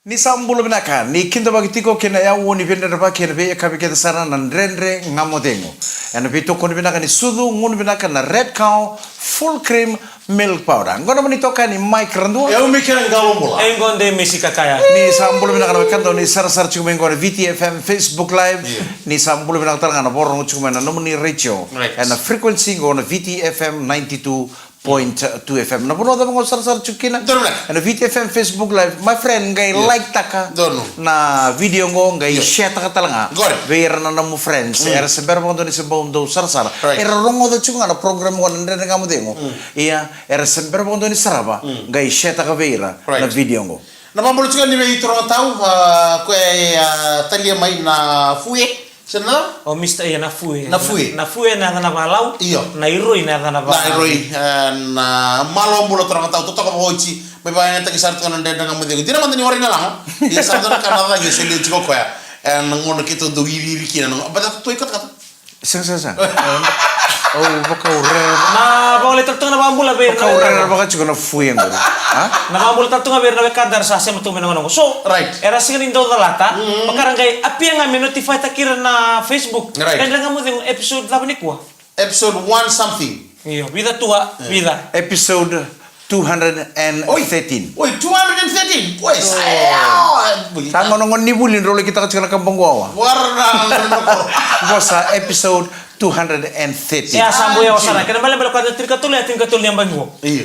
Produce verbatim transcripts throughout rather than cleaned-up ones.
Ni sa bula vinaka, ni kidavaki tiko kei na yaua ni veidredrevaki ena veiyakavi kece sara na Dredre Ga Mo Cegu. Ena veitokoni vinaka ni sucu, gunu vinaka na Red Cow Full Cream Milk Powder. Qo na nomuni itokani Mike Radua. E au Mike Qalo Bula. E qo de Misi Kakaya. Ni sa bula vinaka na wekada, ni sarasara tiko mai qo na V T F M Facebook Live. Io. Ni sa bula vinaka tale ga na vakarorogo tiko mai na nomuni retio. Right. Ena frequency qo na V T F M ninety-two point two F M. Na vanua cava ga o sarasara tiko kina. Donu vinaka. Ena V T F M Facebook Live. My friend, qai, io, like taka. Donu. Na video qo, qai, io, share taka tale ga. Qori. Vei ira na nomu friends. Mm. Era se bera vakadua ni se bau dau sarasara. Right. Era rogoca tiko ga na program qo na Dredre Ga Mo Cegu. Mm. Ia, era se bera vakadua ni sarava. Mm. Qai share taka vei ira, right, na video qo. Na vakabula tiko ni vei turaga tau, a, koya e, a, talia mai na Fue. Se na? O Mister, ia, na Fue. Na Fue. Na, na Fue na yacana vakalau. Io. Na Iroi na yacana vaka. Na Iroi, e, na malo bula turaga tau, totoka vakaoti, mai vakayagataki sara tiko na Dredre Ga Mo Cegu. Dina mada ni warai na lago. Ia sa dua na ka na cagi, se liu tiko koya. E, na gauna keitou dau iriiri kina, na gauna, bata tu i katakata. Sega, sega, sega. Au vakaurera. Na vakalei tale toka na vakabula vei ira na wekada. Vakaurera vaka tiko na Fue qori. A? Na vakabula tale toka vei ira na wekada era sa sema tu mai na gauna qo. So, right, era sega ni dau calata. Mm. Vaka ra qai apia ga me notify taki ira na Facebook. Right. Dredre Ga Mo Cegu episode cava nikua? Episode one something. Io, vica tu a, e, vica. Episode two hundred and thirteen. Oi, oi, two hundred and thirteen. Oi, sa, e, o, e, sa qo na gauna ni vuli drau lai kitaka tiko na kabaquawa. Wara na, na, na, na, ko. Qo sa episode two hundred and thirteen. E, a sa bau yawa sara. Kena ibalebale ko na tinikatolu, e tinikatolu ni yabaki qo. Io.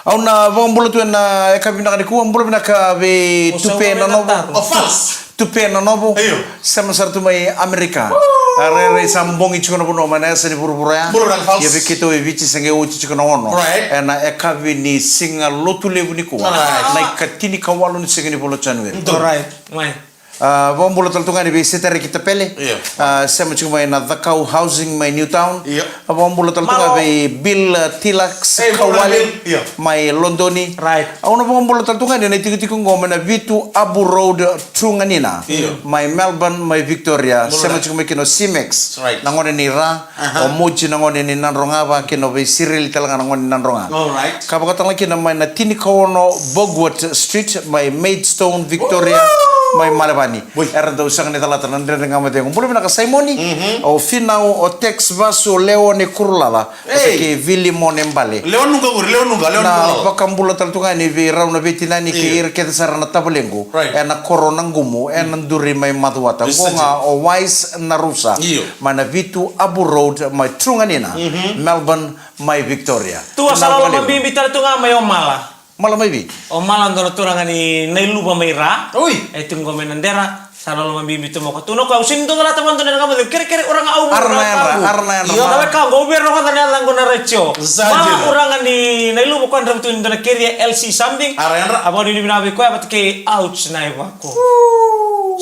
Au na vakabula tu ena yakavi vinaka nikua, bula vinaka vei Tupe Nanovo. O, sa vinaka taro. O, false. Tupe Nanovo. Io. Sema sara tu mai Amerika. A rairai sa bogi tiko na vanua mai na yasa ni vuravura ya. Bula vinaka, false. Ia vei keitou e Viti se qai oti tiko na ono. Right. Ena yakavi ni siga Lotulevu nikua. Right. Na ikatinikawalu ni siga ni vula o January. Donu. Right. Mai. A, vakabula tale tu ga yani vei Setareki Tapele. Io. A, sema tiko mai na Cakau Housing mai Newtown. Io. A, vakabula tale tu ga, malo, vei Bill, a, Tilax, ei, bula Kawale, Bill. Io. Mai Lodoni. Right. Au na vakabula tale tu ga yani na itikotiko qo mai na vitu Abu Road, Truganina. Io. Mai Melbourne, mai Victoria. Bula. Sema tiko mai kina o Simex. Right. Na gone ni Ra. Aha. O Moji na gone ni Nadroga, vaka kina o vei Sireli tale ga na gone ni Nadroga. All right. Ka vaka tale ga kina mai na tinikaono Bogwood Street, mai Maidstone, Victoria, woo, mai Melbourne. Oi. Era dau sega ni calata na Dredre Ga Mo Cegu. Bula vinaka Saimoni, mhm, o Finau, o Tex Vasu, o Leone Kurulala, ei, o Teke Vili Monebale. Leonuga qori, Leonuga, Leonuga. Na vakabula tale tu ga yani vei rau na veitinani, io, kei ira kece sara na tavalequ. Right. Ena koro o Naqumu, ena duri mai Macuata. Yes, qo ga o Wise Narusa. Io. Mai na vitu Abu Road, mai Truganina, mhm, Melbourne, mai Victoria. Tua, sa loloma bibi tale tu ga mai o Mala. Mala mai vei? O Mala dua na turaga ni Nailuva mai Ra. Oi. E tu qo mai Nadera, sa loloma bibi tu mai o koya. Tu na koya, au sega ni dau calata vakadua na yacaqu, kerekere uraga au. Ara na yadra, ara na yadra. Io, Mala. Na wekaqu, au via rogoca na yacaqu na retio. Sa dina. Mala, uraga ni Nailuva, koya drau tu ni dua na keria L C something. Ara yadra. A vakanuinui vinaka vei koya vata kei Ouch na ivako.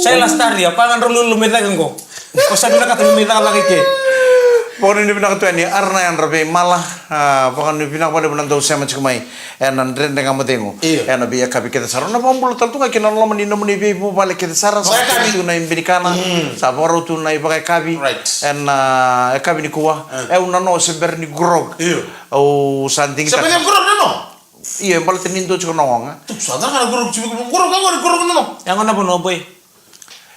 Sa i last year, koya ga drau lululu mai cake qo. Ko sa vinakata me mai cakacaka i ke. Vakanuinui vinaka tu yani, ara na yadra vei Mala, a, vakanuinui vinaka vakalevu na dau sema tiko mai ena Dredre Ga Mo Cegu. Io. Ena veiyakavi kece sara. Na vakabula tale tu ga kina loma ni nomuni veivuvale kece sara, sa vakayakavi tu na ibinikana, mm, sa vakarau tu na ivakayakavi. Right. Ena, a, yakavi nikua. Mm. E, au nanoa se bera ni grog. Io. Au sa digitaka. Sa bera ni grog nanoa? Io, e baleta ni dua tiko na oga. Tu sa caka na grog tiko, grog, grog, grog nanoa. Yago na vanua boy.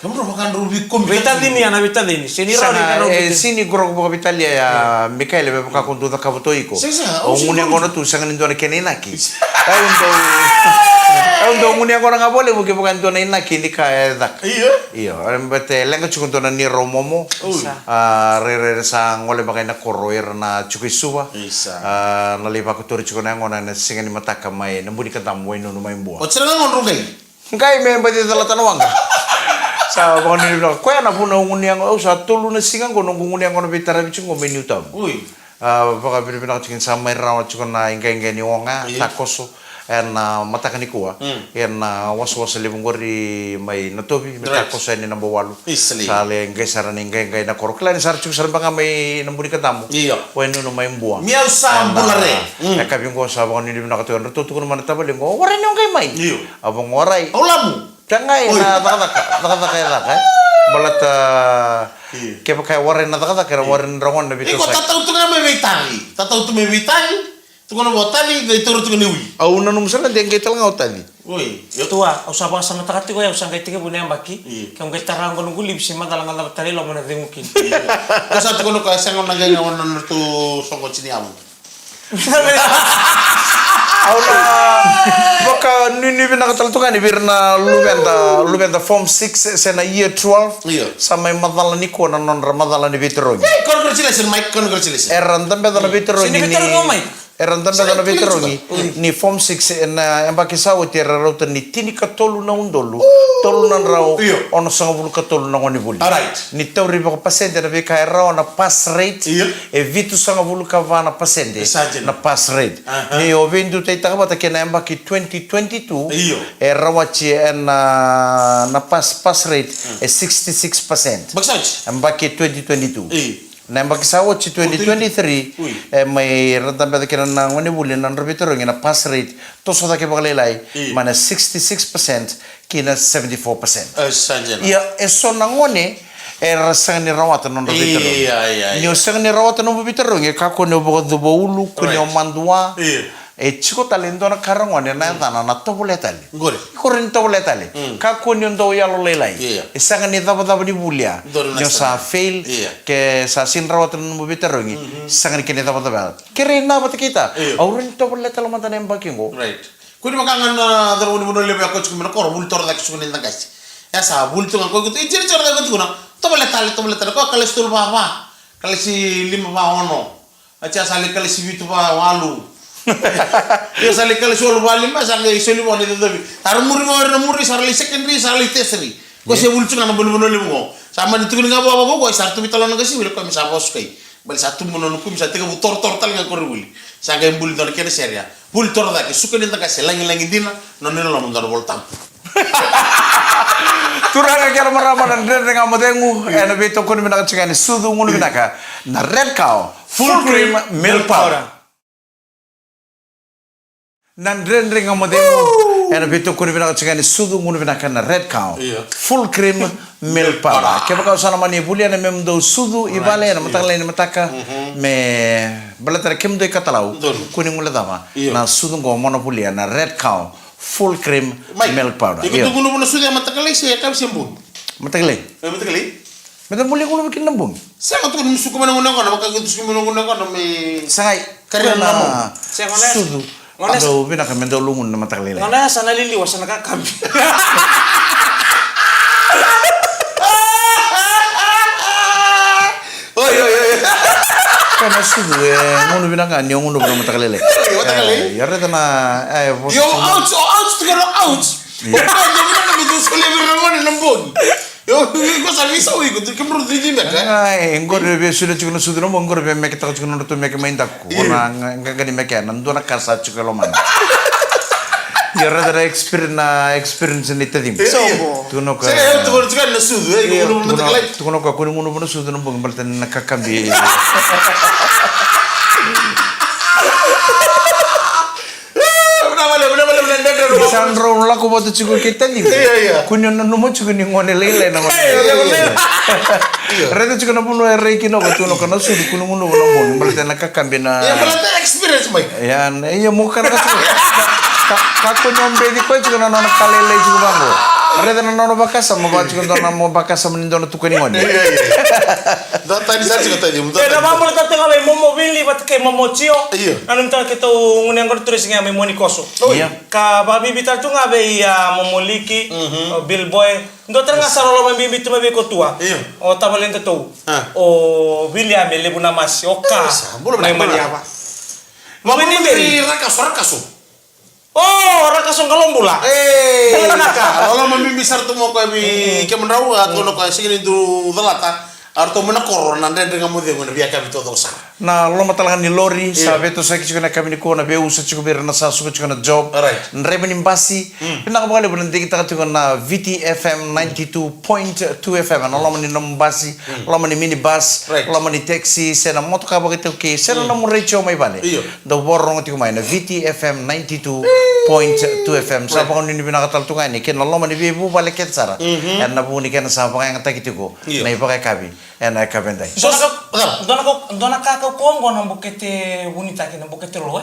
Kemudrau vakadrau veikomi. Veitacini, ya na veitacini. Sega ni rawa ni, sega, e, sega ni grog vakaveitalia ya, e, Mikaele, me vaka ko dau cakava tu o iko. Sega, sega, o gunu yaqona tu, sega ni dua na kena inaki. Au dau, au dau gunu yaqona ga vakalevu kevaka e dua na inaki ni ka e caka. Io. Io, e, baleta e leqa tiko dua na neirau momo. Oi. Sa. A, rairai ra sa gole beka ina koro, ira na tiko i Suva. Isa. A, na lai vakotori tiko na yaqona ena siga ni mataka mai Nabunikadamu, Wainunu mai Bua. O tira na gauna drau qai? Qai me baci calata na waqa. Sa vakanuinui vinaka. Koya na vuna au gunu yaqona, au sa tolu na siga qo noqu gunu yaqona veitaravi tiko qo mai Newtown. Ui. A, vakavinavinaka tiko ni sa mai rawa tiko na iqaiqai ni oga, io, takoso, ena mataka nikua. Mm. Ena wasawasa levu qori mai Natovi, me, right, takoso yani Nabouwalu. Easily. Sa lai qai sara na iqaiqai na koro. Kila ni sa ra tiko sara beka ga mai Nabunikadamu. Io. Wainunu mai Bua. Ni au sa bula re. Ena, mm, yakavi qo sa vakanuinui vinaka tu, edratou tukuna mai na tavalequ, warai ni o qai mai. Io. Au vaqo, warai. Au lamu. Tagai, oi, na cakacaka, cakacaka e caka, e. Baleta, io, kevaka e warai na cakacaka, era, io, warai na dragona na veitosoyaki. Iko tatau tu ga mai veitagi. Tatau tu mai veitagi. Tukuna vua o Taci, qai taura tiko na iuli. Au nanuma sara de qai tale ga o Taci. Oi, io. Tua, au sa vakasamataka tiko, au sa qai tekivu na yabaki. Io. Ke au qai tara qo noqu livi se macala ga cava tale i loma na cegu kina. Io. Ko sa tukuna ko e sega na qai ga wana na tu soqo tini yavu. Au na vakanuinui vinaka tale tu ga ni vei ira na luveda, luveda form six se na year twelve. Io. Sa mai macala nikua na nodra macala ni veitarogi. Hey, congratulations, Mike, congratulations. Era dabeca na veitarogi ni, era dabeca na veitarogi ni form six ena yabaki sa oti, era rauta ni tinikatolu na udolu tolu na drau onosagavulu ka tolu na gone vuli. Alright. Ni tauri vakapasede na veika e rawa na pass rate, io, e vitusagavulu ka va na pasede na pass rate. Aha. Ni o veidutaitaka vata kei na yabaki twenty twenty-two, io, e rawati ena, na pass, pass rate e sixty-six percent. Yabaki twenty twenty-two. Io. Na yabaki sa oti twenty twenty-three, ui, e mai ra dabeca kina na gone vuli na nodra veitarogi na pass rate toso cake vakalailai, io, mai na sixty-six percent ki na seventy-four percent. E, sa dina. Ia, e so na gone era sega ni rawata na nodra veitarogi. Ia, ia, ia. Ni o sega ni rawata na nomu veitarogi, e kakua ni o vakacuva ulu, kua ni o madua. Right. Ia. E tiko tale e dua na ka ra gone na yacana na tovolea tale. Qori. Qori ni tovolea tale. Mm. Kakua ni o dau yalolailai. Io. E sega ni cavacava ni vuli ya. Ni o sa fail, io, ke sa sega ni rawata na nomu veitarogi, mhm, sega ni kena icavacava ya. Kerei na vata kei ta. Io. Au rawa ni tovolea tale mada na yabaki qo. Right. Kua ni vaka ga na cauravou ni Vanua Levu ya ko tiko mai na koro, vuli toro cake, suka ni da qase. E sa vuli tu ga ko, ko, i tini toro cake ko tiko na, tovolea tale, tovolea tale, ko kalasi tolu va va, kalasi lima va ono. A tia sa lai kalasi vitu va walu. Ia sa lai kalasi walu va lima, sa qai soli vua na icocovi. Sa ra muri vua na muri, sa ra lai secondary, sa ra lai tertiary. Ko se vuli tu ga na Vanua Levu qo. Sa mani tukuni ga vua vaqo, sa ra tu vei tale na qase vuli, ko me sa vasukai. Bale sa tubu na nukumi, sa tekivu torotoro tale ga ko ra vuli. Sa qai buli dua na kena seria. Vuli toro cake, suka ni da qase, lagilagi dina, na nona loma dua na Volatabu. Turaga kei na marama, na Dredre Ga Mo Cegu, ena veitokoni vinaka tiko ga ni sucu gunu vinaka, na Red Cow Full Cream Milk Powder. Na Dredre Ga Mo Cegu, ena veitokoni vinaka tiko ga ni sucu gunu vinaka, na Red Cow Full Cream Milk Powder. Kevaka o sa na mani volia na memu dau sucu i vale ena mataka lailai ni mataka, me baleta na kemudou ikatalau, kua ni guilecava na sucu qo mo na volia na Red Cow Full Cream Milk Powder. Io. Iko tu gunuva na sucu e mataka lailai se yakavi se bogi? Mataka lailai. E mataka lailai? Me da buli gunuva kina na bogi. Sega, tu ni suka mai na gunu yaqona, vaka tu suka mai na gunu yaqona me. Sagai. Kari na mo. Sega, na sucu. Dau vinaka me dau lugunu na mataka lailai. Gona ya sa na liliwa, sa na kakabi. Oi, oi, oi. Ka na sucu e gunu vinaka ni o gunu na mataka lailai. Oi, mataka lailai. E, ia reta na, e, vosa. Yo, ouch, oh, ouch, tu kero, ouch. Io. O ka e dau vinaka me dau solia vei ira na gone na bogi. Io, iko sa veisau iko, tu kemudou duidui beka. Ai, qori via solia tiko na sucu na bogi, qori via meketaka tiko na nodratou meke mai daku. Io. Ko na ga, ga, ga ni meke, na dua na ka sa tiko e lomana. Ia reta na experience, na experience ni tacimu. Io. Tukuna o koya. Sega, io, tukuna tiko na sucu, e, io, tukuna o koya, kua ni gunuva na sucu na bogi, baleta ni na kakabi. Vinaka vakalevu, vinaka vakalevu na Dredre. Ni sa drau lako vata tiko kei tacimu. Io, io. Kua ni o nanuma tiko ni gone lailai na gone. Io, io, io. Raica tiko na vanua e rai kina o koya, tukuna o koya na sucu, kua ni gunuva na bogi, baleta na kakabi na. Io, baleta experience mai. Ia, na, ia mo kara tiko. Ka, kakua ni o beci koya tiko na nona ka lailai tiko vaqo. Raica na nona vakasama, vaka tiko dua na mo vakasama ni dua na tuka ni gone. Io, io. Da tani sa tiko tacimu, da tani. E, na vakamuria tale ga vei Momo Vili vata kei Momo Tio. Io. Nanumi tale keitou gunu yaqona tu Resi ga mai Monikoso. Io. Ka vakavivi tale tu ga vei, a, Momo Liki, mhm, o Bill Boy. Dua tale ga sa loloma bibi tu mai vei kotou. Io. O tavaledatou. A. O Viliame Levu Namasi, o ka. Sa bula mai Maliava. Vakamuria Rakaso, Rakaso. O, Rakaso Qalobula. E, bula vinaka. Loloma bibi sara tu mai o koya vei kemudrau, a, tukuna o koya sega ni dau calata. A ratou mai na koro na Dredre Ga Mo Cegu ena veiyakavi taucoko sara. Na loloma tale ga ni Lori, io, sa veitosoyaki tiko na yakavi nikua, na veiusa tiko vei ira na sa suka tiko na job. Right. Draiva ni basi. Mm. Vinaka vakalevu na digitaka tiko na Viti F M ninety-two point two F M, na loma ni nomu basi, mm, loma ni minibus, right, loma ni taxi, se na motoka vakaitikotiko, se na, mm, nomu retio mai vale. Io. Dau vakarorogo tiko mai na Viti F M ninety-two point two F M. Sa, right, vakanuinui vinaka tale tu ga yani kei na loma ni veivuvale kece sara. Mhm. Ena vuku ni kena sa vakayagataki tiko, io, na ivakayakavi ena yakavi edai. So, dua na ka, dua na ka, dua na ka kaukaua oqo na bukete vunitaki, na bukete lo, e?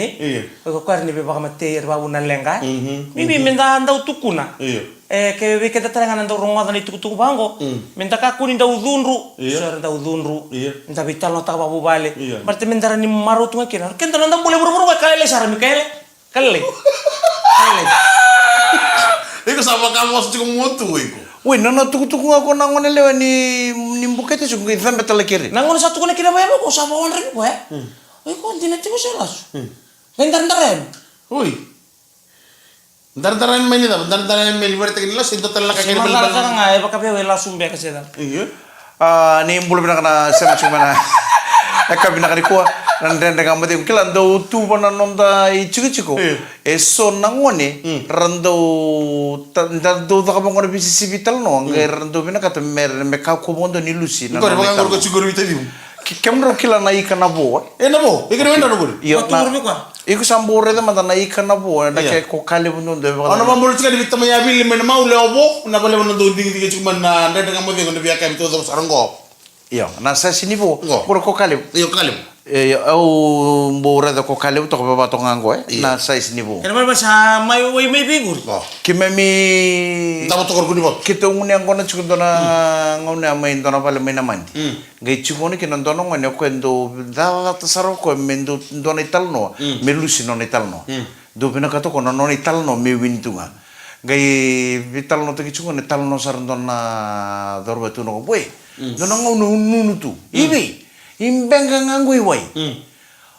Io. O iko koya era ni veivakamatei, era vakavuna na leqa. Mhm, mhm. Maybe me da dau tukuna. Io. E, ke vei keda tale ga na dau rogoca na itukutuku vaqo. Mm. Me da kakua ni dau cudru. Io. So era dau cudru. Io. Me da veitalanoataka vakavuvale. Io. Baleta me da rawa ni marau tu ga kina. Keda noda bula e vuravura qo e ka lailai sara, Mikaele. Ka lailai. Ka lailai. Iko sa vakavosa tiko mo tu iko. Oi, na, na tukutuku ga ko na gone lewe ni, ni bukete tiko qai cabe tale kere. Na gauna sa tukuna kina vaya vako, sa vaodra viko, e? Mm. Oi, ko dina tiko se lasu. Mm. Qai daradara yani. Oi. Daradara yani mai ni cava? Daradara yani mai ni veretaki ni lasu, e dua tale na ka kere. Mara balebale. Sara ga, e vaka vei au e lasu beka se cava. Io. A, ni bula vinaka na sema tiko mai na. E ka vinaka ni kua. Na Dredre Ga Mo Cegu. Kila dau tuva na noda itikotiko. Io. E so na gone, mm, ra dau ta-, da dau caka vaqo na veisisivi tale no, mm, qai ra dau vinakata me, me kakua vaqo ni lusi na nona italanoa. Qori vaka qori ko tiko qori vei tacimu. Ke-, kemudrau kila na ika na vo, e? E na vo, ika na vedrau qori. Io, na, iko sa bau raica mada na ika na vo, na, io, ke ko ka levu dodonu e vaka. Au na vabula tiko ni vei tamai Avili mai na Mau, Lewa Vo, na valeva na dau digidigi tiko mai na Dredre Ga Mo Cegu na veiyakavi taucoko sara qo. Io, na saisi ni vo. Qo. Qori ko ka levu. Io, ka levu. E, io, au bau raica ko ka levu toka vava toka ga qo, e. Io. Na saisi ni vo. Kena mai sa mai wai mai vei qori. Qo. Keimami. Davo toka qori ni vo. Keitou gunu yaqona tiko dua na, mm, gauna ya mai dua na vale mai na Madi. Mm. Qai tiko gona kina dua na gone o koya e dau cacata sara o koya me dau, dua na italanoa, mm, me lusi nona italanoa. Mm. Dau vinakata o koya na nona italanoa me wini tu ga. Qai veitalanoataki tiko gona, talanoa sara dua na cauravou tu na koya, boy. Mm. Dua na gauna au nunu tu. Mm. I vei? I Beqa ga qo i wai. Mm.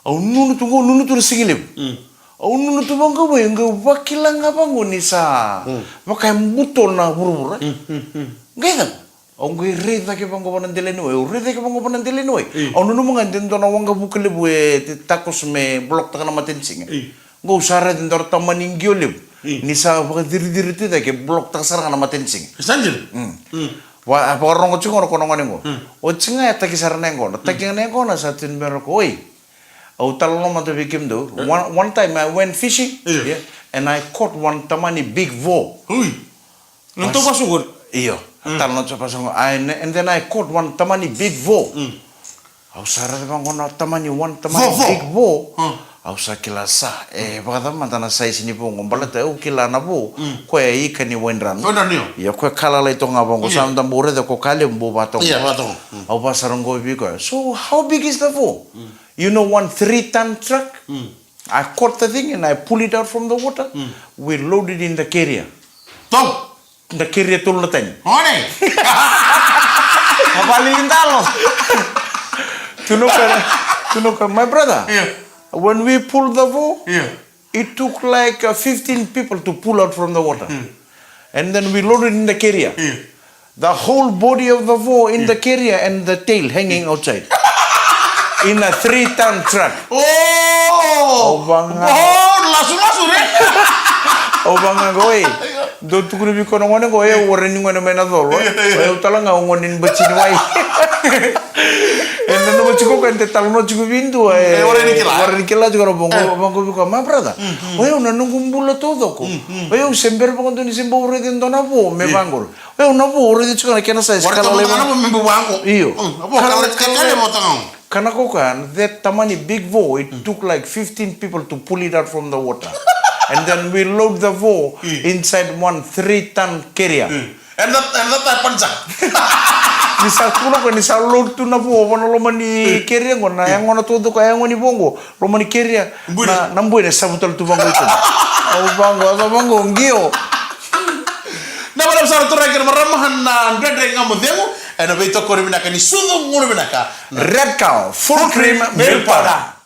Au nunu tu qo, nunu tu na siga levu. Mm. Au nunu tu vaqo i wai, qai vakila ga vaqo ni sa, mm, vaka e buto na vuravura. Mm, mm, mm. Qai cava? Au qai rai cake vaqo vua na dela ni wai, au rai cake vaqo vua na dela ni wai. Au nanuma ga de dua na waqavuka levu e tacos me block taka na matanisiga. Qo au sa raica e dua na tamani qio levu. Ni sa vakaciriciri tu cake, block taka sara ga na matanisiga. Sa dina. Vakarorogo tiko qo na kona gone qo. Oti ga e taki sara na yaqona, taki ga na yaqona, sa tukuna vei rau ko, oi. Au talanoa mada vei kemudou. One, one time I went fishing. Yeah, and I caught one tamani big vo. Ui. Na tou vasu qori. Io. Talanoa tiko vasu qo. I, and then I caught one tamani big vo. Au sa raica vaqo na tamani, one tamani big vo. Au sa kila sa, e vakacava mada na size ni vo qo, baleta au kila na vo. Koya e ika ni waidranu. Waidranu, io. Ia koya ka lalai toka ga vaqo, sa noda bau raica ko ka levu bau vatoka. Ia, vatoka. Au vakasara qo vei koya, so how big is the vo? You know, one three ton truck. I caught the thing and I pull it out from the water. We load it in the carrier. Tau. Na carrier tolu na tani. One. Mavali dalo. Tunoka, tunoka, my brother. Yeah. When we pulled the vo, yeah, it took like uh, fifteen people to pull out from the water. And then we loaded in the carrier. Yeah. The whole body of the vo in the carrier and the tail hanging outside. In a three ton truck. Oh! Au vaqo. Oh, lasu, lasu, re. Au vaqo, oi. Dou tukuna vei koya na gone qo, e, au warai ni gone mai na colo. Io, io. O yau tale ga au gone ni bati ni wai. E nanuma tiko koya de talanoa tiko vei dua, e, warai ni kila. Warai ni kila tiko na vo qo, vaqo vei koya, my brother. O yau na noqu bula taucoko. O yau se bera vakadua ni se bau raica e dua na vo me vaqori. O yau na vo au raica tiko na kena size ka lalai vaqo. Io. Ka lalai vaqo. Kana koka, that tamani big vo, it took like fifteen people to pull it out from the water. And then we load the vo inside one three ton carrier. And that, and that, that panza. Ni sa tukuna koya, ni sa load tu na vo vana loma ni carrier qo, na yagona taucoko, yagona ni vo qo, loma ni carrier, na, na buina e savu tale tu vaqo i kena. Au vaqo, au vaqo, qio. Na vale sara turaga kei na marama, na Dredre Ga Mo Cegu, ena veitokoni vinaka ni sucu gunu vinaka. Red Cow, full cream milk powder.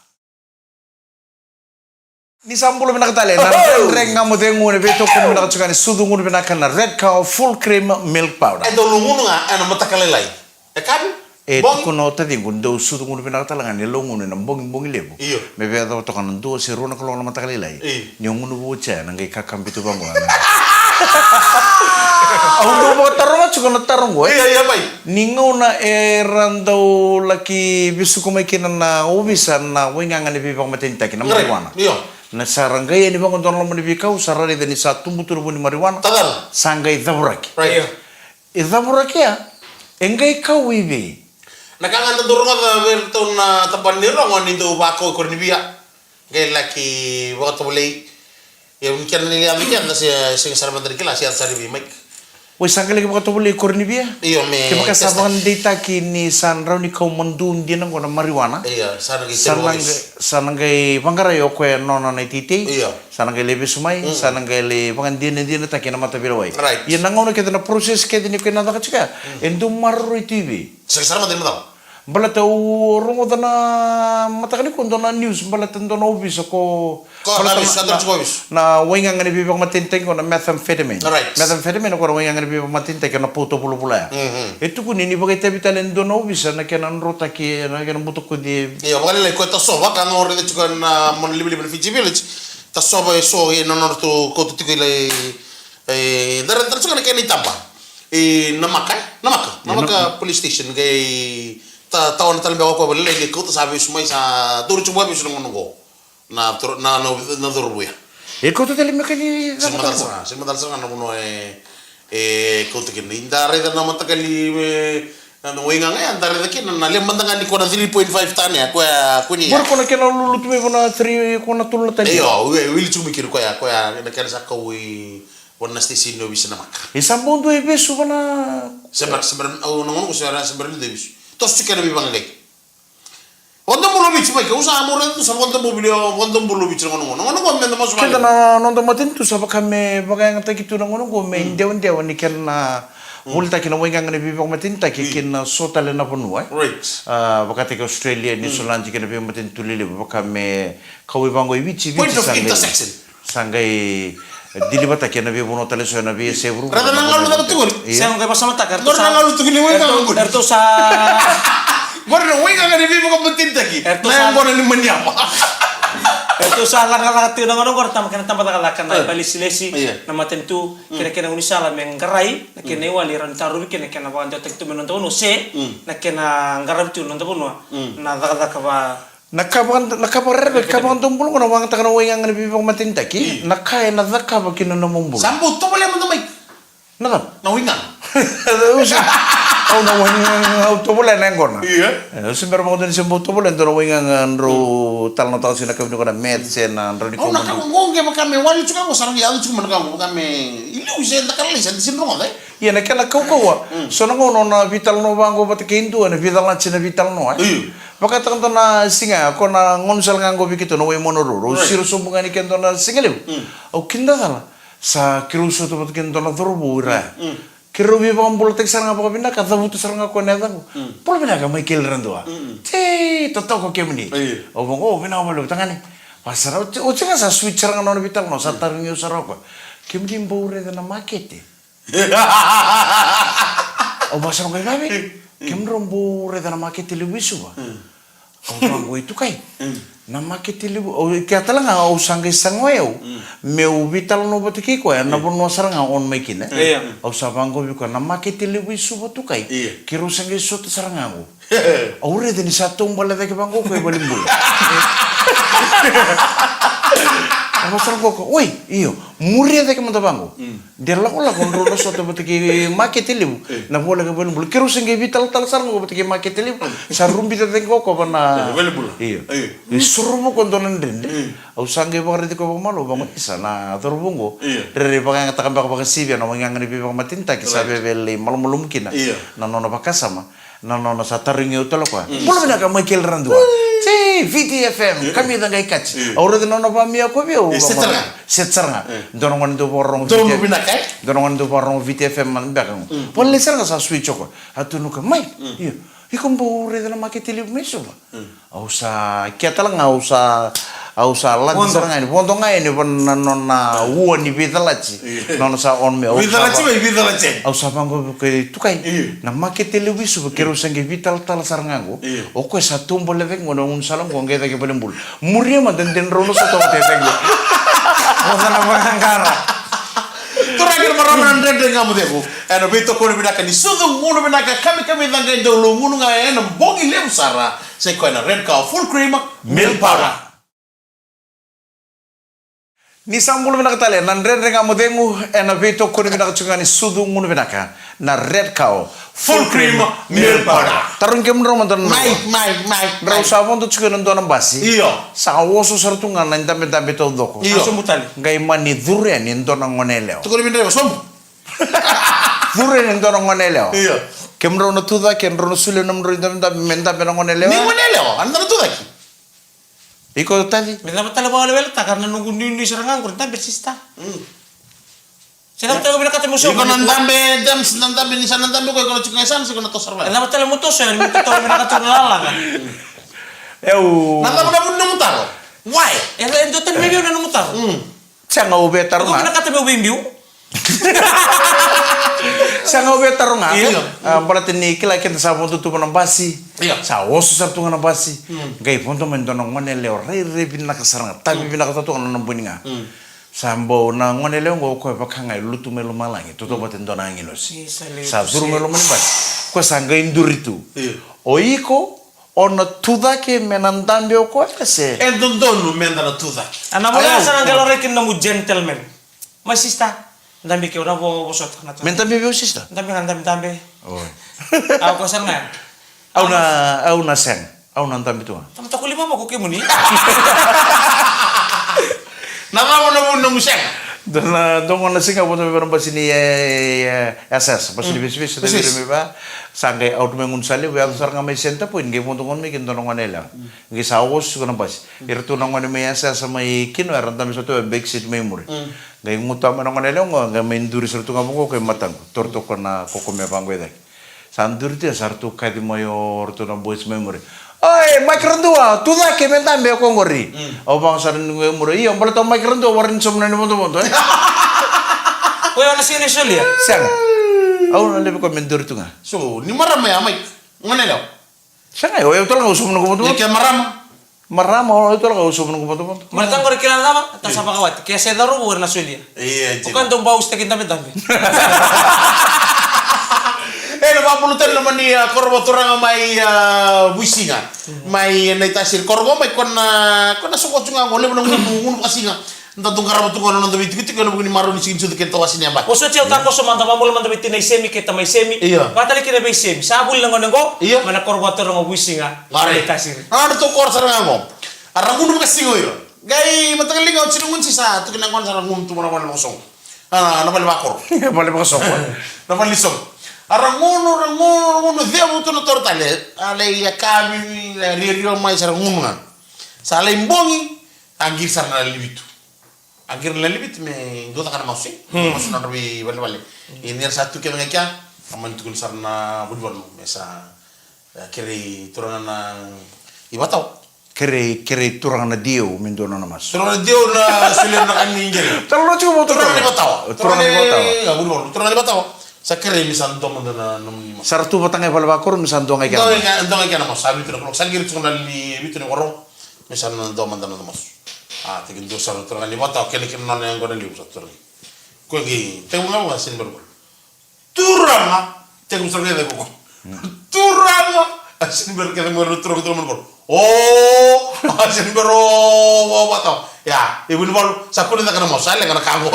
Ni sa bula vinaka tale, na Dredre Ga Mo Cegu, ena veitokoni vinaka tiko ni sucu gunu vinaka na Red Cow, full cream milk powder. E dau lugunu ga ena mataka lailai. E kabi? E bogi. Tukuna o taciqu, dou sucu gunu vinaka tale ga ni laugunu ena bogibogi levu. Io. Me via yacova toka na dua se rua na kaloko na mataka lailai. Io. Ni o gunu vou oti ya, na qai kakabi tu vaqo. Au dau vakataroga tiko na taro qo, e? Io, io, mai. Ni gauna era dau laki vesuka mai kina na ovisa na waigaga ni veivakamatenitaki, na marijuana. Io. Na sa ra qai yani vaqo dua na loma ni veikau, sa ra raica ni sa tubu tu na vu ni marijuana. Tacava. Sa qai cavuraki. Right. Io. E cavuraki ya, e qai kau i vei? Na ka ga da dau rogoca vei iratou na tabana ni rogo ni dau vakau i Koronivia. Qai laki vakatovolei. Ia ni kena ni yaco keda se sega sara mada ni kila se yaco sara i vei, Mike. Oi, sa qai laki vakatovolei i Koronivia? Io, me kevaka sa vakadeitaki ni sa drau ni kau madua dina qo na marijuana. Io, sa na qai sa na qai vaqarai o koya nona na iteitei. Io. Sa na qai lai vesu mai, sa na qai lai vakadinadinataki ena mataveilewai. Right. Ia na gauna kece na process kece ni koya na caka tiko ya, e dau maroroi tu i vei? Sega sara mada ni macala. Baleta au rogoca na mataka nikua dua na news, baleta dua na ovisa ko, ko baleta na, na waigaga ni veivakamatenitaki ko na methamphetamine. Right. Methamphetamine ko na waigaga ni veivakamatenitaki ko na pauta vulavula ya. E tukuni ni vakaitavi tale e dua na ovisa na kena drotaki, na kena butakoci. Io, vakalailai ko e tasova, ka ga o raica tiko ena mona livaliva na Fiji Village. Tasova e so e na nodratou kauta tiko i lai, e, da raica tale tiko na kena itaba. E Namaka, e? Namaka. Namaka Police Station, qai ta, tawana tale beka o koya vakalailai, qai kauta sa vesu mai, sa tauri tiko vakavesu na gauna qo. Na toro, na, na, na cauravou ya. E kauta tale me ka ni sega ni macala sara ga, sega ni macala sara ga na vanua e, e kauta kina. Eda raica na mataqali, e, na, na waigaga ya, eda raica kina na levu mada ga ni ko na three point five ton ya, koya, koya ni ya. Bora ko na kena lulutu mai vua na three, ko na tolu na tani. Io, wili, wili tiko mai kina koya, koya na kena sa kau i vua na station ni ovisa Namaka. E sa bau dua e vesu vua na. Se bera, se bera, au na gauna qo se bera, se bera ni dua e vesu. Toso tiko kena veivaqaqai. Vakadomobula o Viti, mai ke, au sa mai raica tu sa vakadomobula, vakadomobula o Viti na gauna qo. Na gauna qo me da masu vale. Keda na noda matanitu sa vaka me vakayagataki tu na gauna qo me idewadewa ni kena volitaki na waigaga ni veivakamatenitaki kina so tale na vanua, e? Right. A, vakataki Australia, Niusiladi kei na veimatanitu lelevu, vaka me kau i vaqo i Viti, Viti sa qai, sa qai Dilivataki ena veivanua tale eso ena veiyasai vuravura. Raica na galu caka tu qori. Ia. Sega, qai vasamataka. Qori na galu tu qori ni waigaga qori. Eratou sa. Qori na waigaga ni veivakamatenitaki. Eratou sa. Na yaqona ni maniava. Eratou sa lagalaga tiko na gauna qori, tama kena tabacakacaka na, eh, ivakalesilesi, ia, na matanitu, mm, kei na kena gaunisala me qarai na kena, mm, iwali, rawa ni tarovi kina na kena vakadewataki tu mai na noda vanua se, mm, na kena qaravi tu na noda vanua, mm, na cakacaka va Na ka vaka, na ka vakarerevaki, ka vakadomobula qo na waigataka na waigaga ni veivakamatenitaki. Io. Na ka ena cakava ki na nomu bula. Sa bau tovolea mada mai. Na cava? Na waigaga. Au se, au na waigaga au tovolea na yaqona. Io. E, au se bera vakadua ni se bau tovolea dua na waigaga drau, mm, talanoataka tiko na kavi ni ko na math se na drau ni. Au na kaukau qo qe vaka me wali tiko qo, sa ra qai yaco tiko mai na ka qo vaka me iliu se da ka lalai sa da sega ni rogoca, e? Ia na kena kaukauwa. Mm. So na gauna o na veitalanoa vaqo vata kei dua, na veitalanoa, na veitalanoa, e? Io. Vakataka dua na siga, ko na gaunisala ga qo vei keitou na Waimanu Road. Right. Au siro sobu ga ni ke dua na siga levu. Mm. Au kidacala. Sa keirau sota vata kei dua na cauravou i ra. Mm. Keirau veivakabulataki sara ga vakavinaka, cavuta sara ga ko na yacaqu. Mm. Bula vinaka Michael Radua. Mm. Tei, totoka kemuni. Io. Au vaqo, vinaka vakalevu tagane. Vakasara, oti, oti ga sa sweet sara ga na nona veitalanoa, sa, mm, tarogi au sara o koya. Kemuni bau raica na makete? Au vaka sara qai vave. Mm. Kemudrau bau raica na makete levu i Suva? Mm. Au vaqo, itukai. Mm. Na makete levu, au, kea tale ga au sa qai sagai au. Mm. Meu veitalanoa vata kei koya, na, mm, vanua sara ga on mai kina. Io. Au sa vaqo vei koya, na makete levu i Suva tukai. Io. Keirau sa qai sota sara ga qo. Au raica ni sa taubale cake vaqo o koya i valenibula. Au vaka sara qo, oi, io, muria cake mada vaqo. Mm. De lakolako drau na sota vata kei makete levu. Eh. Na voleka i valenibula. Keirau se qai veitalatala sara qo vata kei makete levu. Sa rubica cake qo ko va na. Eh, valenibula. Io. Eh. E sorovo ko dua na dredre. Eh. Au sa qai vakaraici koya vakamalua, vaqo, isa, na cauravou qo. Io. Rairai vakayagataka beka vakasivia na waigaga ni veivakamatenitaki, sa, right, veve lai malumalumu kina. Io. Na nona vakasama. Na nona sa tarogi au tale o koya. Mm. Bula vinaka Michael Radua. Tei, Viti F M, io, kamica qai kati. Io. Au raica na nona vamia ko vei au. Io, set sara ga. Set sara ga. Io. Dua na gone dau vakarorogo Viti. Donu vinaka, e? Dua na gone dau vakarorogo Viti F M mada beka. Mm. Vakalelei sara ga sa switch o koya. A tukuna o koya, mai. Mm. Io. Iko bau raica na makete levu mai Suva? Mm. Au sa, kea tale ga au sa, au sa lade sara ga yani, vodo ga yani vua na nona ua ni veicalati. Io. Nona sa on mai, au sa veicalati va-, mai, veicalati. Au sa vaqo vei koya, tukai. Io. Na makete levu i Suva, keirau sa qai veitalatala sara ga qo. Io. O koya sa taubale cake qo na gaunisala qo, qai cake valenibula. Muria mada de drau na sota vata cake qo. Vosa na vakaqara. Turaga kei na marama, na Dredre Ga Mo Cegu. Ena veitokoni vinaka ni sucu gunu vinaka, kamikamica qai dau lou gunu ga ena bogi levu sara. Sa i koya na Red Cow Full Cream Milk Powder. Ni sa bula vinaka tale, na Dredre Ga Mo Cegu, ena veitokoni vinaka tiko ga ni sucu gunu vinaka, na Red Cow Full Cream Milk Powder. Tarogi kemudrau mada na. Mai, mai, mai, mai. Drau sa vodo tiko ena dua na basi. Io. Sa oso sara tu ga na idabedabe taucoko. Io. Sa sobu tale. Qai mani curu yani e dua na gone yalewa. Tukuni vei Dredre, sobu. Curu yani e dua na gone yalewa. Io. Kemudrau na tucake, drau na solia nomudrau idabedabe me dabe na gone yalewa. Ni gone yalewa, a na tu cake. Iko Taci? Me cava tale vakaweleweletaka na noqu nuinui sara ga qori, dabe sister. Mm. Se cava tale vinakata mo sobu. Iko na dabe, dabe, na dabe, ni sa na dabe ko, iko na tiko ga i sana, se iko na toso sara vale. E cava tale mo toso, ni mo toso vinakata na lalaga. Eu. Na cava na vuni nomu taro? Why? E, e dua tale me vei au na nomu taro. Mm. Sega, au via taro ga. Iko vinakata meu veibiu? Sega, au via taro ga. Io. A, baleta ni kila keda sa vodo tu va na basi. Io. Sa oso sara tu ga na basi. Mm. Qai vodo mai dua na gone yalewa rairai vinaka sara ga. Tavi vinaka tu ga na nona buni ga. Mm. Sa bau na gone yalewa qo, o koya vaka ga e lutu mai lomalagi. Totoka vata e dua na agilosi. Sa curu mai loma ni basi. Koya sa qai duri tu. Io. O iko, o na tu cake me na dabe o koya se? E dodonu me da na tu cake. A na vuna sa na qai laurai kina nomu gentleman. My sister, dabe keu na vo, vosota na tu. Me dabe vei au sister? Dabe ga, dabe, dabe. Oi. Au ko sa na. Au na, au na sega. Au na dabe tu ga. Tamata ko lima vako kemuni. Na cava na vuna nomu sega? Dua na, dua na siga vodo mai va na basi ni, e, e, e, S S, basi ni vesivesi, da vira mai va. Sa qai out mai gunu sa levu, yaco sara ga mai center point, qai vodo gunu mai kina dua na gone yalewa. Qai sa oso tiko na basi. Iratou na gone mai yasayasa mai kina, era dabe sara tu e back seat mai muri. Qai guta mai na gone yalewa qo, qai mai duri sara tu ga vaqo, qai mataqu. Toro toka na koko me vaqo e cake. Sa duri tu, sa ratou kaci mai o ratou na boys mai muri. Oi, Mike Radua, tu cake me dabe o koya qori. Au vaqo sara ni qo e muri. Io, baleta o Mike Radua, warai ni sauma na ni vodovodo, e? Koya na sega ni solia. Sega. Au na levu koya me duri tu ga. So, ni marama ya, mai. Ngone lewa. Sega, o yau tale ga au sobu na kubutubutu. Ia ke marama? Marama, o yau tale ga au sobu na kubutubutu. Mara taqo ra kila na cava? Ta sa vakawati. Ke se cauravou era na solia. Ia, o ka dau bau sitaki dabedabe. E, na vakabula tale na mani, a, koro vakaturaga mai, a, Vuisiga. Mai, e, Naitasiri. Koro qo mai, ko na, ko na soko tu ga qo, levu na gunu, gunu vakasiga. Da dau qarava tu ga na noda veitikotiko ena vuku ni marau ni siga ni sucu kei na tawase ni yabaki. Vosoti au takoso mada, vabula mada vei tinai Semi kei tamai Semi. Io. Vakatale kina vei Semi. Sa vuli na gone qo. Io. Mai na koro vakaturaga o Vuisiga. Mai Naitasiri. A, na tou koro sara ga qo. A ra gunu vakasiga o ira. Qai mataqali ga oti na gunu si sa tuki na gone sa ra gunu tu mai na vale vakasoqo. A, na vale vakoro. Vale vakasoqo. Na vale ni soqo. A ra gunu, ra gunu, ra gunu, ceva tu na toro tale. A lai yakavi, lai riariwa mai sa ra gunu ga. Sa lai bogi. A qiri sara na lalivitu. A qiri na lalivitu me dua caka na masu. Hmm. Masu na nodra veivalevale. Ia ni ra sa tu kece ga i kea, a mani tukuna sara na vunivalu me sa, e, kerei turaga na ivakatawa. Kerei, kerei turaga na D O me dua nona masu. Turaga na D O na solia na ka ni qiri. Turaga na ivakatawa. Turaga na ivakatawa. Turaga na ivakatawa. Sa kerei me sa dua mada na nomuni masu. Sa ra tu vata ga i vale vakoro me sa dua ga i kea na masu. Dua ga i kea na masu. Sa vitu na kaloko. Sa qiri tu na lalivitu ni koro. Me sa na dua mada na masu. A, tekidua sara na turaga ni vata, o kena kina nona yaqona levu sa turaga. Koya qai, tekivu ga vaka sini bera koya. Turaga, tekivu sara ga vaka koya. Turaga, a sini bera kece ga na turaga, turaga mani koya. O, a sini bera o, o, vata. Ia, e vunivalu, sa kune caka na masu, sa leqa na ka qo.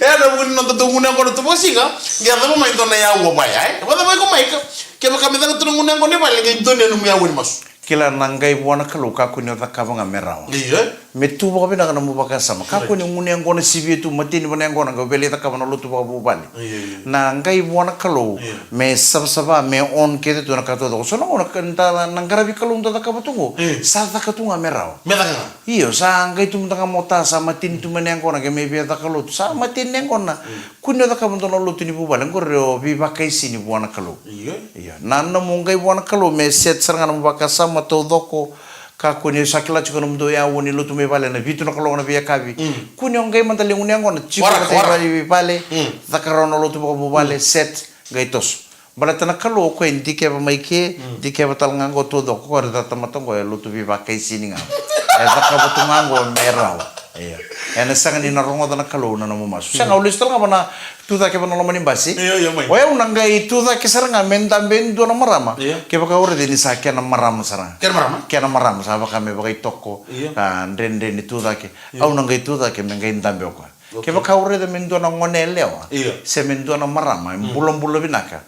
E, na vuku ni noda dau gunu yaqona tu vakasiga, qai yacova mai dua na yau vaya, e. Vacava iko mai ka, kevaka me caka tu na gunu yaqona i vale, qai dua ni nomu yau ni masu. Kila na qai vua na Kalou, kakua ni o cakava ga me rawa. Io. Me tu vakavinaka na nomu vakasama. Kakua ni gunu yaqona sivia tu, mateni vua na yaqona, qai via lai cakava na lotu vakavuvale. Io, io. Na qai vua na Kalou, io, me savasava, me on kece tu na ka taucoko. So na gauna ka da na qaravi Kalou da cakava tu qo, io, sa caka tu ga me rawa. Me caka ga. Io, sa qai tu mada ga mo ta, sa mateni tu mai na yaqona, qai mai via caka lotu. Sa mateni na yaqona. Io. Kua ni o cakava dua na lotu ni vuvale, qori o veivakaisini vua na Kalou. Io. Io. Na nomu qai vua na Kalou me set sara ga na nomu vakasama taucoko. Kakua ni o sa kila tiko na nomudou yau ni lotu mai vale na vitu na kaloko na veiyakavi. Mm. Kua ni o qai mada lai gunu yaqona, tiko vata i vale. Mm. Caka rawa na lotu vakavuvale, mm, set, qai toso. Baleta na Kalou o koya e dikeva mai ke, mm, dikeva tale ga qo taucoko, o koya e tamata qo e lotu veivakaisini ga. E cakava tu ga qo me rawa. Io. Ena sega ni na rogoca na Kalou na nomu masu. Sega, mm, au lesu tale ga vua na tucake vua na loma ni basi. Io, io, mai. O yau na qai tucake sara ga me dabe e dua na marama. Io. Kevaka au raica ni sa kena marama sara ga. Kena marama? Kena marama, sa vaka me vakaitoko. Io. Ka dredre ni tucake. Io. Au na qai tucake me qai dabe o koya. Okay. Kevaka au raica me dua na gone yalewa, io, se me dua na marama, e, mm, bulabula vinaka,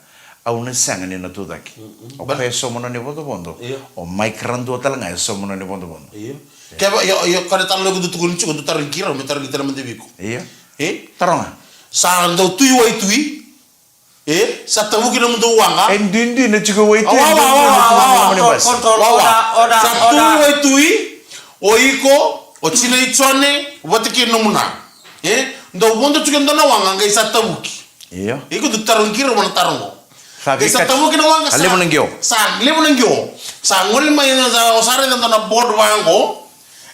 au na sega ni na tucake. Mm, mm. O koya e sauma na nona ivodovodo. Io. O Mike Radua tale ga e sauma na nona ivodovodo. Io. Kevaka, io, io, ko na taro levu dau tukuni tiko, dau tarogi keirau, me tarogi tale mada vei iko. Io. E? Taroga. Sa dau tui waitui. E, sa tavuki nomudou waqa. E duidui na tiko waitui. Wawa, wawa, wawa, wawa. Control, control, wawa. Order, order, order. Sa tu waitui, o iko, o tinai Jone, vata kei nomu na. E, dau vodo tiko e dua na waqa, qai sa tavuki. Io. Iko dau tarogi keirau na taro qo. Qai sa tavuki na waqa, sa levu na qio. Sa levu na qio. Sa gole mai na, sa, o sa raica e dua na board vaqo.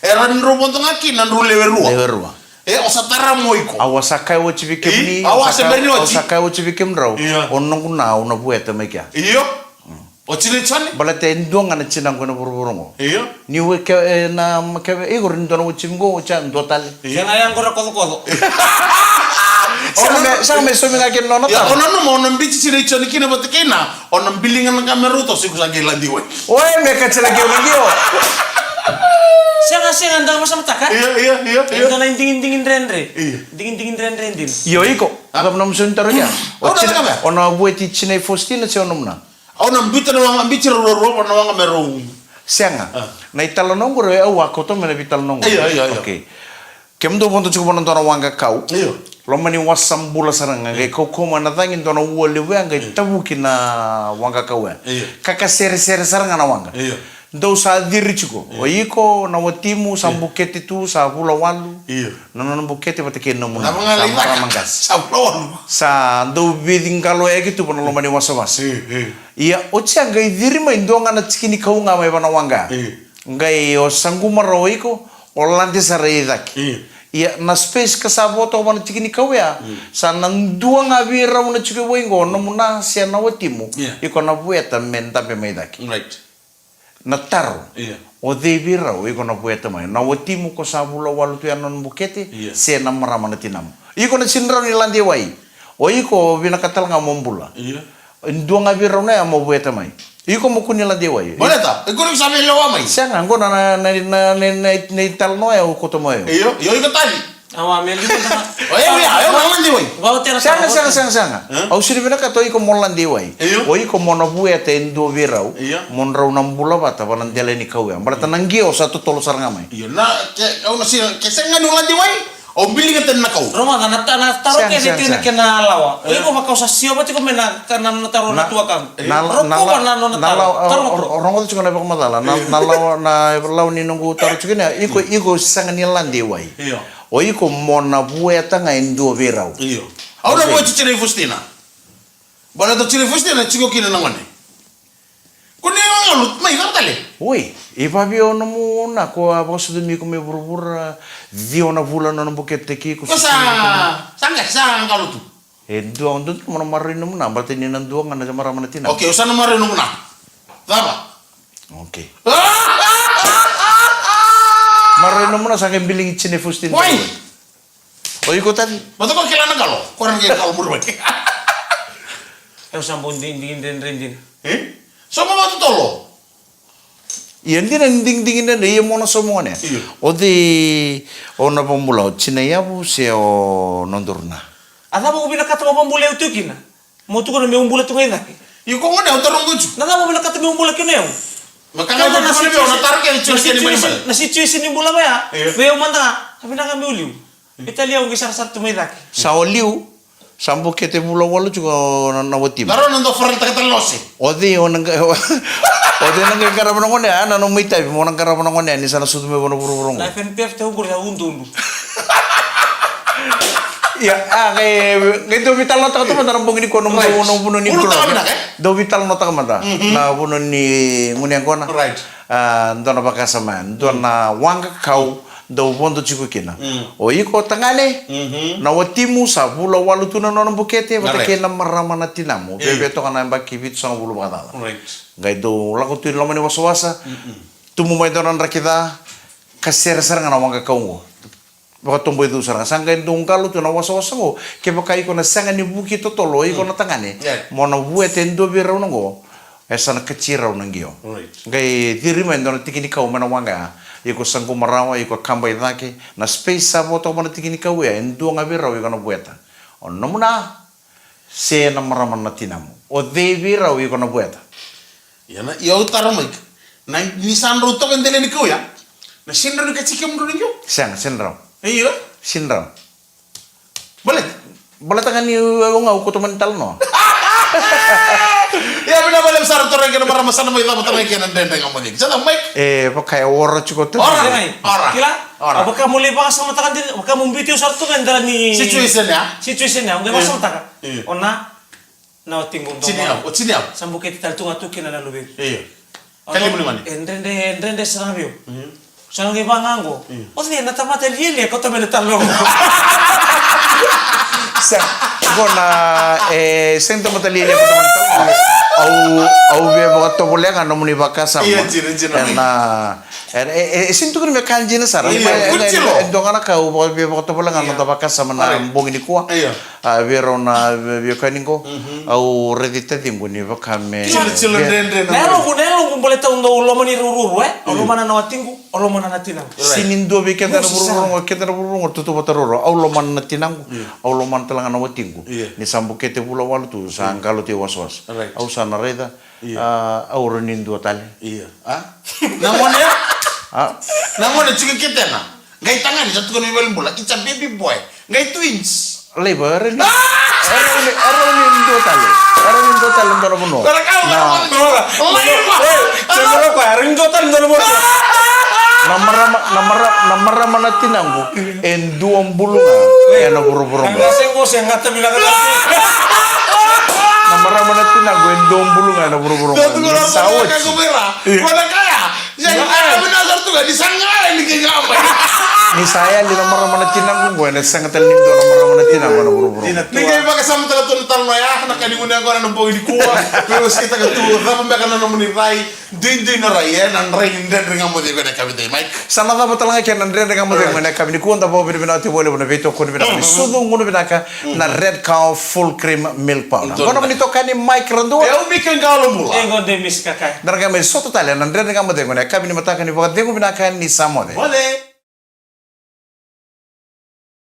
Era drau vodo ga kina drau lewe rua. Lewe rua. E, o sa tara mo iko. Au a sa kaya oti vei kemuni, au a sa kaya oti vei kemudrau. Io. O noqu na au na vueta mai kea. Io. Mm. O tinai Jone? Baleta e dua ga na tinaqu ena vuravura qo. Io. Ni we ke, e, na, ke, e, iko ni dua na oti qo, oti a dua tale. Io. Kena yaqona kocokoco. Sega me, sega me saumi ga kina nona taro. Ia, o nanuma, o na biuti tinai Jone kina vata kei na, o na biliga na ka me rau toso, iko sa qai ladi wai. Oe, me ka tira keu na qio. Sega, sega, da vakasamataka. Io, io, io, io. E dua na digidigi dredre. Io. Digidigi dredre dina. Io, iko. A? Cava na nomu sauni taro kea? O na, o na vueti tinai Faustina se o nomu na? Au na biuta na waqa, biuti rau ruarua na waqa me rau. Sega. A. Na italanoa qori au a kauta mai na veitalanoa qori. Io, io, io. Okay. Kemudou vodo tiko vua na dua na waqa kau. Io. Loma ni wasa bula sara ga, io, qai kaukauwa mai na cagi dua na ua levu ya, qai, io, tavuki na waqa kau ya. Io. Kakaseresere sara ga na waqa. Io. Dou sa ciri tiko. Io. O iko, na watimu, sa, io, bukete tu, sa vula walu. Io. Na nona bukete vata kei nomu na. Sa marama qase. Sa vula walu. Sa dou veiqaloyaki tu vua na loma ni wasawasa. Io, io. Ia, oti a qai ciri mai dua ga na tiki ni kau ga mai vua na waqa. Io. Qai o sa quma rawa o iko, o lade sara i cake. Io. Ia na space ka sa vo toka vua na tiki ni kau ya, sa na dua ga vei rau na tiko i wai qo, nomu na se na watimu. Iko na vueta me dabe mai cake. Na taro. O cei vei rau iko na vueta mai? Na watimu ko sa vula walu tu ya na nona bukete, se na marama na tinamu? Iko na sini rawa ni lade i wai. O iko vinakata ga mo bula. E dua ga vei rau na ya mo vueta mai. Iko mo kua ni lade i wai. Baleta iko ni sa veilewa mai. Sega, qo na, na, na italanoa ya au kauta mai. Io, io, iko tani. Awa, me liu na. O yau ya, o yau na lade i wai. Sega, sega, sega, sega. Au sini vinakata o iko mo lade i wai. O iko mo na vueta e dua vei rau. Mo drau na bula vata va na dela ni kau ya. Baleta na qio sa totolo sara ga mai. Io, na, ke, au na sini, ke sega ni lade i wai. Au biliga tani na kau. Rogoca na, na taro kece tu na kena lawa. O iko vaka o sa sio vata tiko mai na, na, na taro na tuakau. Na, na, na, na lawa, rogoca tiko na vakamacala. Na, na lawa, na lawa ni noqu taro tiko ni, iko, iko sega ni lade i wai. O iko mo na vueta ga e dua vei rau. Au na vueta tiko na i Fustina. Baleta tiko na i Fustina tiko kina na gone. Ko ni gagalu mai cava tale? Oi, e vavia o nomu na ko a vakasucumi iko mai vuravura, ciwa na vula na nona bukete ki ko sa, sa ga, sa gagalu tu. E dua, dua, dua mo na maroroi nomu na, baleta ni na dua ga na marama na tinana. Okay, o sa na maroroi nomu na. Cava? Okay. Maroroi nomu na sa qai biligi tiko na i Fustina. Oi. O iko tani? Vata ko kila na qalo, ko ra na qai qalo muri vati. E, o sa bau digidigi dredre dina. E? Somo vakatotolo. Ia dina ni digidigi dredre, ia mo na somo gone. Io. O cei o na vakabula, o tinayavu se o nodaru na? A cava o vinakata mo vakabulai au tiko kina? Mo tukuna meu bula tu ga i cake. Io ko gone, au taroga tu. Na cava o vinakata meu bula kina o yau? Ma ka ga na, na, na situation ni bula vaya. Io. Vei au mada ga, a vinaka meu liu. Italia au qai sarasara tu mai cake. Sa o liu, sa bukete vula walu tiko na, na watimu. Na rau na dau faralitaka tale na ose. O cei o na qai, o cei na qai qarava na gone, a na nomu itavi, mo na qarava na gone, ni sa na sucu mai vua na vuravura qo. Na F N P F te uquri sa uduudu. Ia, a, qai, qai dau veitalanoataka tu mada na bogi ni kua, nomu, nomu vanua ni kua. Dau veitalanoataka mada. Na vanua ni gone yaqona. Right. A, dua na vakasama, dua na waqa kau, dau vodo tiko kina. O iko tagane, na watimu sa vula walu tu na nona bukete vata kei na marama na tinamu. Veve toka na yabaki vitusagavulu vakacaca. Qai dau lako tu i loma ni wasawasa, tubu mai dua na draki ca, ka sere sara ga na waqa kau qo. Vakatoboicu sara ga, sa qai dau qalo tu na wasawasa qo. Kevaka iko na sega ni vuki totolo, o iko na tagane, mo na vueta e dua vei rau na qo. E sa na kati rau na qio. Qai ciri mai dua na tiki ni kau mai na waqa ya. Iko sa quma rawa, iko kaba i cake. Na space sa vo toka mai na tiki ni kau ya, e dua ga vei rau iko na vueta. O nomu na, se na marama na tinamu. O cei vei rau iko na vueta? Ia na, ia au taro mai. Na, ni sa drau toka e dela ni kau ya. Na sini drau ni kati kemudrau na qio? Sega, sini drau. Io. Sini drau. Baleta? Baleta ga ni au ga au kauta mai na italanoa. Ia, vinaka vakalevu sara, toro kei na marama, sa na mai cava tale kei na dredre ga mo cei. Sa na mai. E, vaka e ora tiko tale. Ora, ora. Kila? Ora. A vaka mo lai vakasamataka dina, vaka mo biuti au sara tu ga e dela ni situation ya. Situation ya, au qai vakasamataka. Io. O na, na watiqu dou. Tini yau, o tini yau. Sa bukete tale tu ga tu kina na luvequ. Io. Kali mani mani. E dredre, e dredre sara ga vei au. Sa na qai vaqo. O cei na tamata lialia ko tamata talo? Sa, qo na, e, sega ni tamata lialia ko tamata talo. Au, au via vakatovolea ga nomuni vakasama. Io, jina, jina. E na, e, e, e, sega ni tukuni me ka jina sara. Io, e, e, e dua ga na ka au via vakatovolea ga noda vakasama na bogi nikua. Io. A, vei rau na veiwekani qo, au raici taciqu ni vaka me. Tilo, tilo, dredre na. Na yaloqu, na yaloqu baleta au dau lomani ruarua, e? Au lomana na watiqu, au lomana na tinaqu. Sini dua vei keda na vuravura qo, keda na vuravura qo, tautauvata ruarua. Au lomana na tinaqu, au lomana tale ga na watiqu. Ni sa bukete vula walu tu, sa qalo tu e wasawasa. Au sa na raica, a, au rawa ni dua tale. Io. A? Na gone ya? A? Na gone tiko kei tena. Qai tagane sa tukuna me valenibula, it's a baby boy. Qai twins. Laiva, e rawa ni, e rawa ni, e rawa ni dua tale. E rawa ni dua tale dua na vanua. Dua na ka, na, dua na ka. Laiva. E, se dua na ka, e rawa ni dua tale dua na vanua. Na marama, na mara-, na marama na tinaqu, e dua bulu ga ena vuravura qo. Na se qo se gata vinaka. Na marama na tinaqu, e dua bulu ga ena vuravura qo. Sa oti. Dua na ka ya. Ia, ni kaya vinaka sara tu ga, ni sa qara ni kei ga mai. Ni sa yali na marama na tinaqu qo, ena sega tale ni dua na marama na tinaqu ena vuravura. Ni qai vakasamataka tu na talanoa ya, na ka ni gunu yaqona na bogi nikua. Veiwaseitaka tu, cava beka na nomuni rai? Duidui na rai, e, na rai ni Dredre Ga Mo Cegu ena yakavi nikua, Mike. Sa na cava tale ga kina na Dredre Ga Mo Cegu ena yakavi nikua, da vakavinavinaka tiko vakalevu na veitokoni vinaka ni sucu gunu vinaka na Red Cow Full Cream Milk Powder. Qo na nomuni itokani Mike Radua. E au Mika Qalobula. E qo Demis Kakai. Da na qai mai sota tale na Dredre Ga Mo Cegu ena yakavi ni mataka ni vakacegu vinaka ni sa moce. Moce.